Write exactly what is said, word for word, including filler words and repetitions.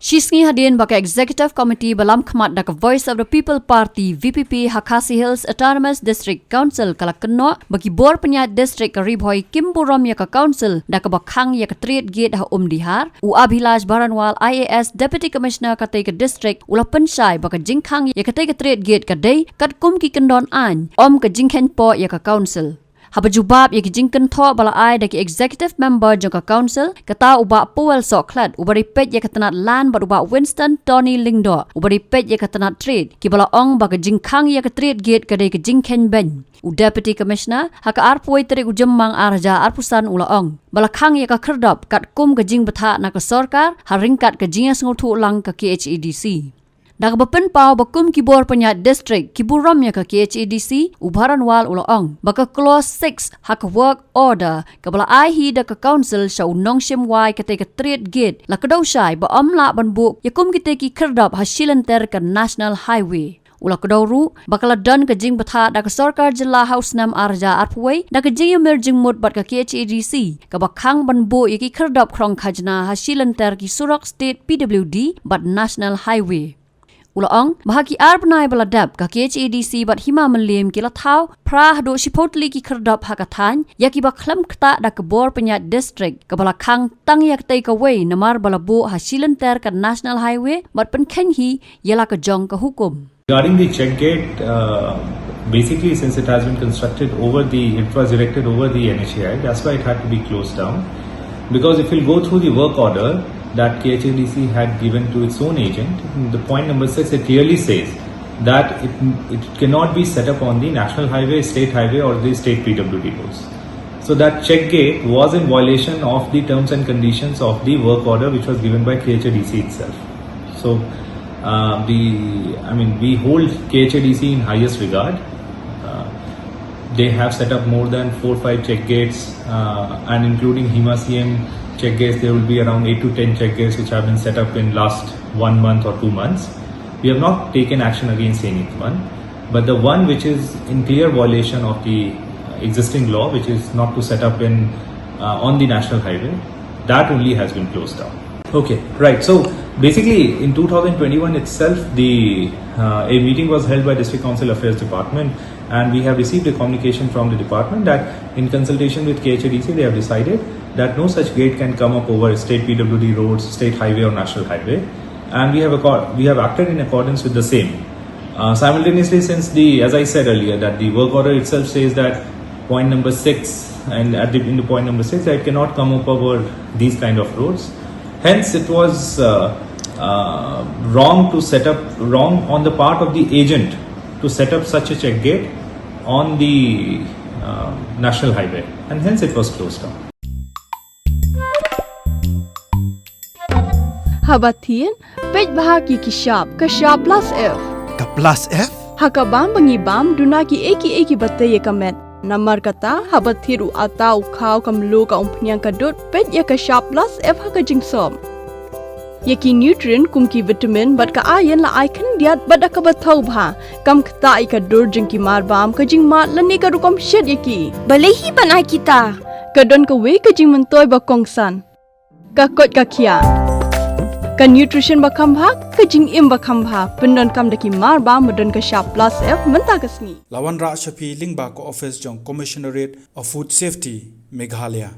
Shisngi hadien ba ka Executive Committee ba lamkhmat da ka Voice of the People Party, V P P, ha Khasi Hills Autonomous District Council ka la kynnoh ba ki bor pynïaid district ka Ri Bhoi kim burom ïa ka council da kaba khang ïa ka triad gate ha Umdihar, u Abhilash Baranwal, I A S, Deputy Commissioner katei ka district, u la pynshai ba ka jingkhang ïa katei ka triad gate ka dei katkum ki kyndon aiñ, ym ka jingkheiñ poh ïa ka council. Haba jubab ïa ki jingkynthoh ba la ai da ki executive member jong ka council, kata u Bah Powell Sohkhlet, uba dei peit ïa ka tnat land, bad u Bah Winston Tony Lyngdoh, uba dei peit ïa ka tnat trade, kiba la ong ba ka jingkhang ïa ka triad gate ka dei ka jingkheiñbeiñ. U Deputy Commissioner, ha ka arphew tarik u Jymmang ar hajar arphew san, u la ong ba la khang ïa ka khyrdop katkum ka jingbthah na ka sorkar, ha ryngkat ka jingïasngewthuh lang ka K H A D C. Da kaba pynpaw ba kum ki bor pynïaid district ki burom ïa ka K H A D C, u Baranwal u la ong ba ka clause six ha ka work order kaba la ai hi da ka council sha u nongshim wai katei ka triad gate la kdew shai ba ym lah ban buh ïa kum kitei ki khyrdop ha shilynter ka National Highway. U la kdew ruh ba ka la don ka jingbthah da ka sorkar jylla ha u snem ar hajar arphew wei da ka jingïamir jingmut bad ka K H A D C kaba khang ban buh ïa ki khyrdop khrong khajna ha shilynter ki surok state, P W D bad National Highway. U la ong ba ha ki ar bnai ba la dep, ka K H A D C bad Hima Mylliem ki la thaw phra haduh shiphew tylli ki khyrdop ha ka thaiñ ïa kiba khlem ktah da ka bor pynïaid district, kaba la khang tang ïa katei kawei namar ba la buh ha shilynter ka National Highway bad pynkheiñ hi ïa la ka jong ka hukum. Regarding the check gate, uh, basically, since it has been constructed over the, it was erected over the N H A I, that's why it had to be closed down. Because if you'll go through the work order that K H A D C had given to its own agent, the point number six, it clearly says that it, it cannot be set up on the national highway, state highway, or the state P W D roads. So that check gate was in violation of the terms and conditions of the work order which was given by K H A D C itself. So, uh, the, I mean, we hold K H A D C in highest regard. Uh, they have set up more than four, five check gates, uh, and including Hima C M check gates, there will be around eight to ten check gates which have been set up in last one month or two months. We have not taken action against anyone, but the one which is in clear violation of the existing law, which is not to set up in, uh, on the national highway, that only has been closed down. Okay, right. So basically, in two thousand twenty-one itself, the, uh, a meeting was held by District Council Affairs Department, and we have received a communication from the department that, in consultation with K H A D C, they have decided that no such gate can come up over state P W D roads, state highway, or national highway, and we have acco- we have acted in accordance with the same. Uh, simultaneously, since the, as I said earlier, that the work order itself says that point number six, and at the, in the point number six, that it cannot come up over these kind of roads. Hence, it was, uh, uh, wrong to set up, wrong on the part of the agent to set up such a check gate on the, uh, national highway, and hence it was closed down. Haba thied, peit bha ki ki shap, ka shap plus F. Ka plus F? Ha ka bam ba ngi bam, duna ki ei ki ei kiba tei ïa ka met. Namar kata, haba thied u atta, u khaw, ka mluh, ka umphniang, ka dud, peit ïa ka shap plus F ha ka jingsop. Ïa ki nutrient kum ki vitamin bad ka iron la ai khyndiat bad da kaba thaw bha. Kam ktah ïa ka dur jong ki marbam, ka jingmad lane ka rukom shet ïa ki. Balei hi ban ai kita? Ka don kawei ka jingmyntoi ba kongsan. Ka koit ka khiah. Ka nutrition ba kham bha, ka jingim ba kham bha. Pyndonkam da ki marbam ba don ka shap plus F mynta ka sngi. La wanrah sha phi lyngba ka office jong Commissionerate of Food Safety, Meghalaya.